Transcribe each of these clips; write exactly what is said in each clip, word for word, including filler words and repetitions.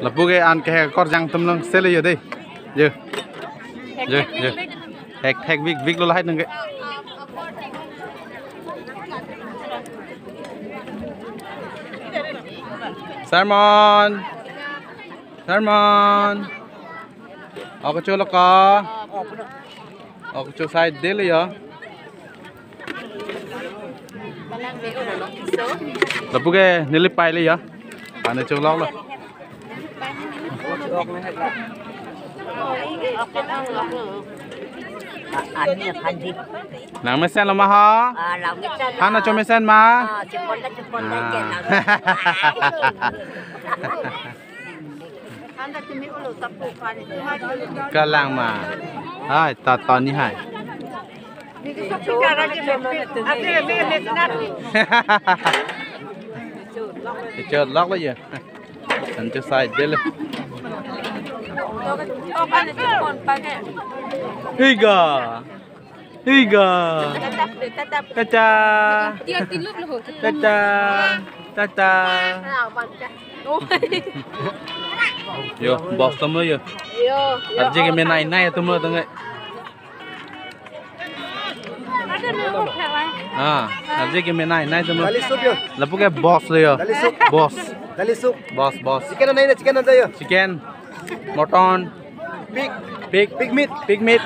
Lapu ke an kehek akorjang atum along sele yo dei. Yo. Yo, yo. Hek, hek big, big lo lahai nang ke. Sermon. Sermon. Ako chulo ka. Ako chu side dele ya. Lapu ke neli pai le ya. Pane chulok lo. Ani aphan di. Nang mesen lo ma ha? Ah, nang mesen. Hana ma. Chu mesen ma? Ah, chepon ta, chepon ta, ah, ke nang. Kalang ma. Hai, ta toni hai. Chot lok lo ya. An chu side dele. Higa. Higa. Tata. Tata. Tata. Yo, boss atum lo yo. Yo, yo. Arje kemenei nei atum lo tong. Ah, arje kemenei nei atum lo. Dali soup yo. Lapu ke boss lo yo. Dali soup. Boss. Dali soup. Boss, boss. Chicken anai na, chicken anai yo. Chicken. Mutton. Pig. Pig. Pig meat. Pig meat.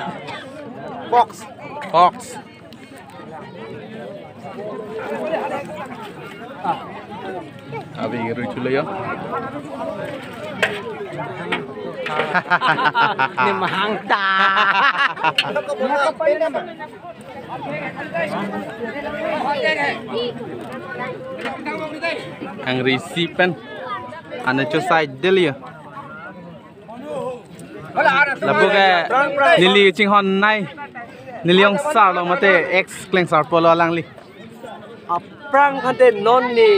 Pork. Pork. Abi rui chulo yo. Ni mahang ta. Ang risi pen. An chu side dele yo. Lapu ke neli chinghon nei. Neli ongsar lo mate ex Klengsarpo lo alangli. Aphrang khante non ni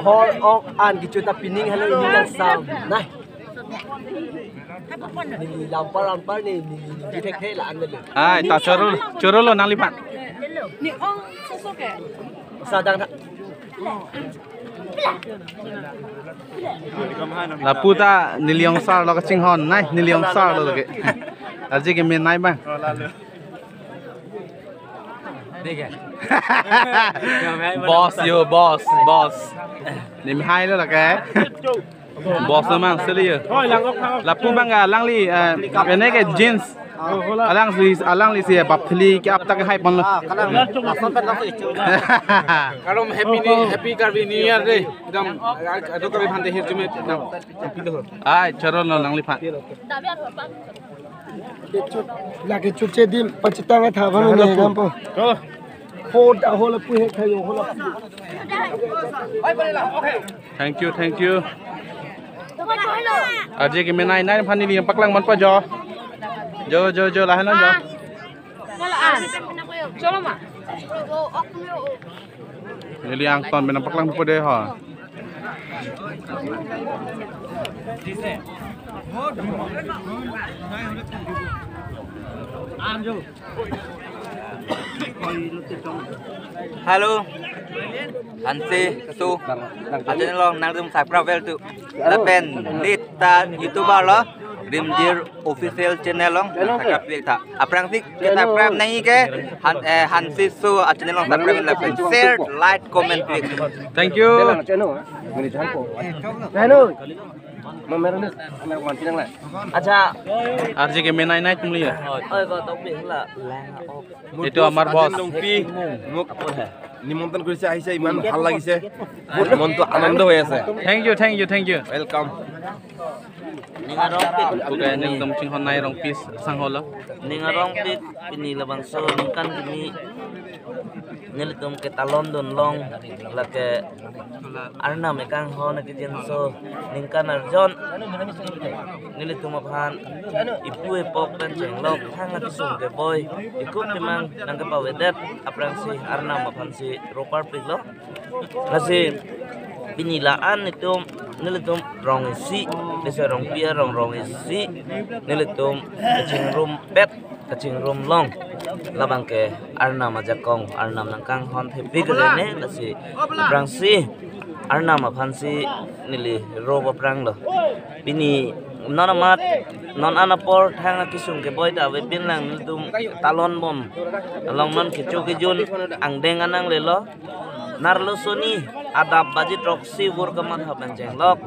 hor ok an kichu ta pining halo ini kan sam. Nei. Neli lampar lampar ni, neli neli thek thek la an le. Ai, ta choro, choro lo nangliphan. Ni ong susu ke. Sadang na. Lapu ta neli ongsar lo kachinghon nei, neli ongsar lo lake. Arje kemenei bang. Boss yo, boss, boss. Nim hai lo lake. Boss lo mang sele yo. Lapu bang alangli, eh, pen ke jeans. Alangli, alangli si bap thili ke-ap ta kehai pon lo. Kalang, lason pen lason ichu. Karom happy ni, happy Karbi New Year dei. Ekdom, ado Karbi aphan dei hirjume ekdom. Happy lo. Ai, choro lo nangliphan. Lake chut, lake chut che dim pachitang atha bang ne gampo. Ho da ho lapu he khayo ho lapu. Thank you, thank you. Arje kemenei nei aphan neli paklang man pa jo. Jo, jo, jo, lahen jo. Cholo ma. Neli angton pen paklang po dei ho. Hello. Hanse Soso achannel along nangtum subscribe well to. Lapen neli ta YouTuber lo, Rimjir Official Channel along nang subscribe ta. Aphrangsi ke subscribe nangji ke Han, eh, Hanse Soso achannel along subscribe lapen share, like, comment, please. Thank you. Acha. Arje kemenei nei atum lo ya. Oi, kok tokbi la. Itu amar boss. Longpi. Muk. Nimantron korise ahise, iman bhal lagise. Mon to anando hoi ase. Thank you, thank you, thank you. Welcome. Ning arongpik. Oke, nangtum chinghon nei Rongpi sangho lo. Ning arongpik, pini labangso ningkan kimi nelitum ketalon dun long, lake Arnam ekanghon akejinso ningkan arjon nelitum aphan ipu epok pen chenglok thang akesung keboi ikup timang nangkepavedet aphrangsi Arnam aphansi ropar piklo. Lasi pini la-an itum nelitum rong isi, lasi Rongpi arong rong isi, nelitum kachingrumpet, kachingrum long. Labang ke Arnam ajakong, Arnam nangkanghon thepik rene, lasi aphrangsi Arnam aphansi neli ro aphranglo. Pini non amat non an apor thang akesung keboi ta avepinlang, nelitum talon bom along non kecho kejun angdeng anang lelo. Narlo soni adap baji throksi vur kamatha pen chenglok,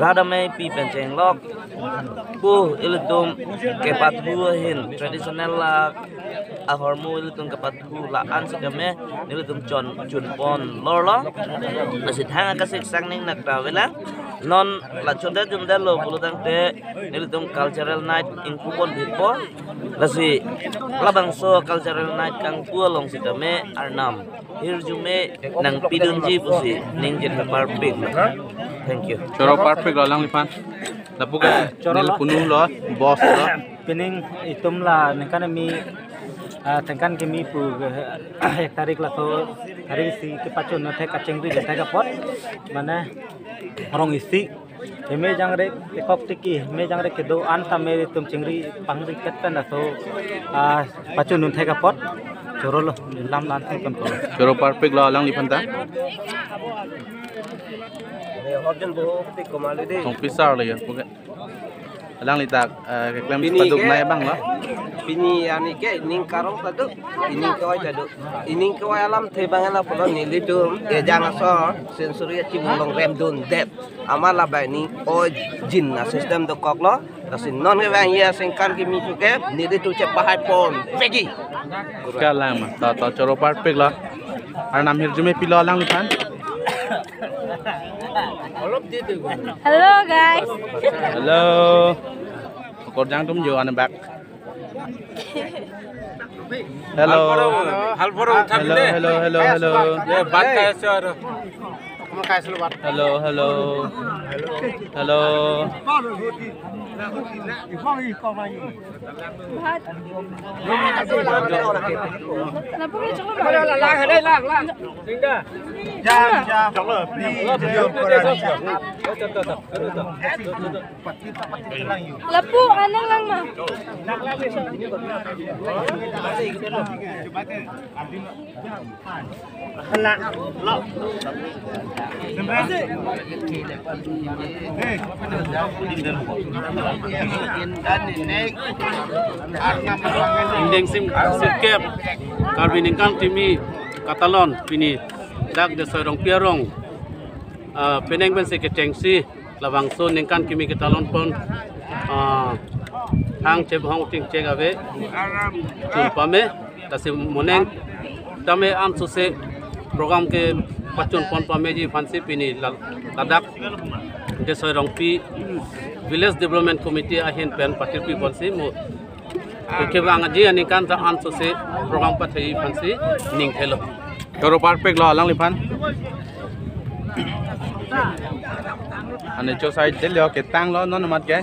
rat ameipi pen chenglok, pu ilitum kepathu ahin traditional la ahormu ilitum kepathu la-an sitame nelitum chon chunpon lorlo. Lasi thang akasik sang ning nak ta avelang. Non la chondet jumdetlo pulotangte nelitum cultural night ingkupon bhipo. Lasi labangso cultural night kangpu along sitame Arnam hirjume nangpidunji pusi ningje parpik. Thank you. Choro parpiklo alangliphan. Lapu ke Choro neli lo. Punu lo, boss lo. Pining itum la ningkan kimi, ah, ningkan kimi pu, eh, ek tarik laso hari isi kepachun thek kachingri thek apot. Mane rong isi. Heme jangrek tekok tiki, heme jangrek kedo-an tame itum chingri pangri ket pen laso, ah, pachun thek apot. Choro lo, lam lan thek pen choro. Choro parpiklo alangliphan ta. Horjen bo tik komal de. Tong pisar lagi, oke. Alangli ta, eh, keklem Pini paduk ke, nai abanglo. Pini ani ke ining karong ta do, ining kevai ta do. Ining kevai alamthe abang la pulo nelitum ejang aso sensory achi mulong remdundet. Amat labang ni oi jin a system dokoklo. Lasi non kevang ya sengkan kimi chuke nelitum chepahaipon pegi. Kalang ma, to, to choro parpiklo. Arnam hirjume pilo alangliphan. Hello, guys. Hello. Korjang tum jo ane bak. Hello. Hello, hello, hello, hello. Ye, bat kaya sir. Hello, hello. Hello. ভাত। Lapu anang lang ma. Ingdeng sim sirkep Karbi ningkan kimi katalon pini dak Desoi Rongpi arong, ah, penang pensi kechengsi labangso ningkan kimi katalon pon, ah, hang chep hong ting chek ave chun pame. Lasi moneng tame ansose program kepachunpon pameji aphansi pini la-, ladak Desoi Rongpi Village Development Committee ahin pen patirpi ponsi mo kevangji aningkan ta ansose program pathai aphansi ning thelo. Choro parpiklo alangliphan. Ane cho side de lo ketanglo non amat ke.